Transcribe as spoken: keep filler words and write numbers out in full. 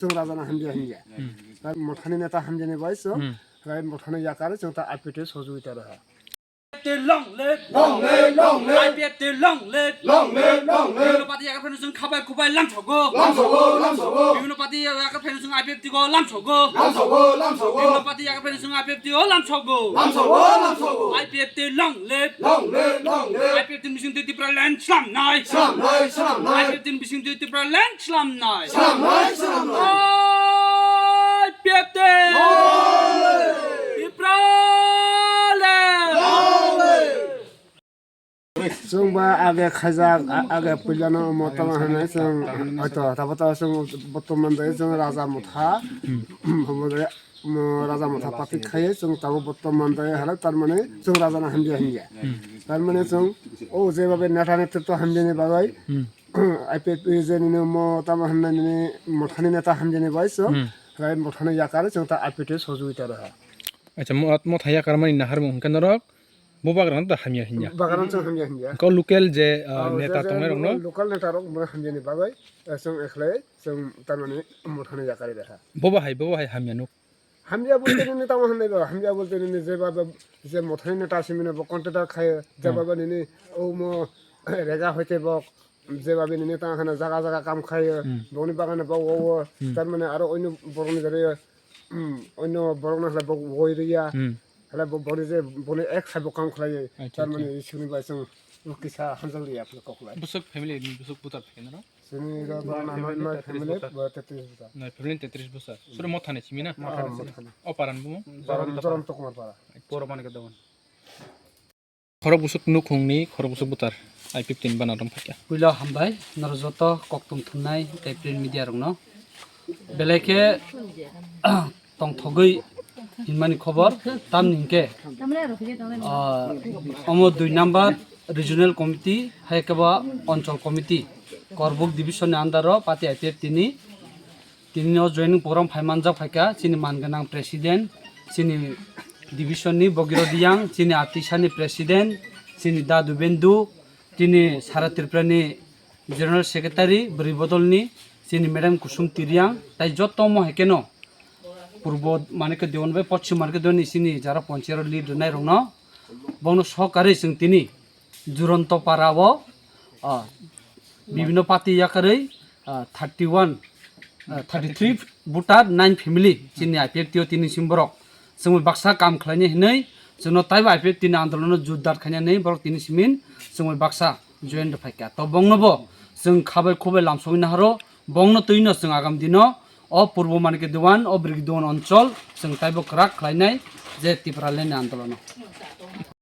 Chwng raja no hamya hinya. Hmm. Tei mothani neta hamya ni bai chwng, Hmm. tei mothani yakar chwng ta I P F T sohojogita rwha. Long live! Long live, long live! I P F T long live! Long live, long live! Bibhinno party yakar phano chwng khabai khubai lamsogo. Lamsogo, lamsogo! Bibhinno party yakar phano chwng I P F T go lamsogo. Lamsogo, lamsogo! Bibhinno party yakar phano chwng I P F T go lamsogo. Lamsogo, lamsogo! I P F T long live! Long live, long live! I P F T ni bising twi Tipraland slamnai! Slamnai, slamnai! I P F T ni bising twi Tipraland slamnai! Slamnai, slamnai! I P F T! Long live! Tipraland! Long live! Chwng ba age khaijak, a-, age puilano omo tamo hinwi chwng hoito tabo tabo chwng bortoman de chwng raja motha, omo de, omo raja motha party khai chwng tabo bortoman de hala tar mane chwng raja no hamya hinya. Tar mane chwng o je babe neta netrito hamya ni bagwi I P F T je nini omo tamo hinwi nini mothani neta hamya ni bai chwng hala mothani yakar chwng ta I P F T sohojogita rwha. Acha, mo-, motha yakar mani naharmung hwnkhe norok Bo bagrano da hamya hinya. Bagrano chwng hamya hinya. Ko local je, ah, Oh, neta je, je tongnai rokno? Local neta rok bo hamya ni bagwi, eh, chwng ekhlai, chwng tarmani mothani yakari reha. Bo bahai, bo bahai hamya nuk. Hamya bolte nini tamo hamya ba, hamya bolte nini je baba, je mothani neta simino bo contractor khai, je Hmm. baba nini omo rega hoite bo, je baba nini tamo hana jaga jaga kam khai, Hmm. boni bagano bo wo wo, Hmm. tarmani aro oino borokni jare, hmm, oino borokno khlai bo woi riya. Hmm. Hala bo boni je boni ek sabo kam khlai, Acha, tar mane acha. Isukni bai chwng kisa hamjak liya kok lai. Bwswk family ni bwswk buta phikhe naro? Sini ro Noi bana family, noi tetris family, bwsa. Bo tetris bwsa. Noi family tetris bwsa. Suri mothani simi na? Mothani Ah, simi. Mothani. O paran bumo? Joram, Joram Tokmar para. Poro mani ke dawan. Khorok bwswk nukhungni khorok bwswk butar I P F T ni bana rom phaikha. Puila hambai norok joto kokthum thumnai tei print media rokno. Belai khe tongthogwi hinmani khobor, tamni hinkhe, ah, omo dui number regional committee, hai khe bo onchol committee, Korbuk division ni under o party I P F T ni tini o joining program phai manjak phaikha, chini man gwnang president, chini division ni Bogiro Diyang, chini Atisa ni president, chini Dadu Bendu, tini Sara Tripura ni General Secretary, bwrwi bodolni chini Madam Kusum Tiriang, tai joto mo hai kheno purbo mane khe Dewan bai pochim mane khe Dewan ni chini jara ponchero lead rwnai rokno, bono sohkari chwng tini Juronto para o, ah, bibhinno party yakarwi, ah, thirty one, ah, thirty three voter, nine family chini I P F T o tini sim borok. Chwngwi baksa kam khlaina hinwi chwngno taibo I P F T ni andolono jotdar khaina hinwi borok tini simin chwngwi baksa join rw phaikha. To bongno bo chwng khabai khubai lamsogwi naharo, bongno twino chwng agam dino o Purbo Manikya Dewan, o Brigi Dewan onchol chwng taibo kwrak khlainai je Tipraland ni andolono.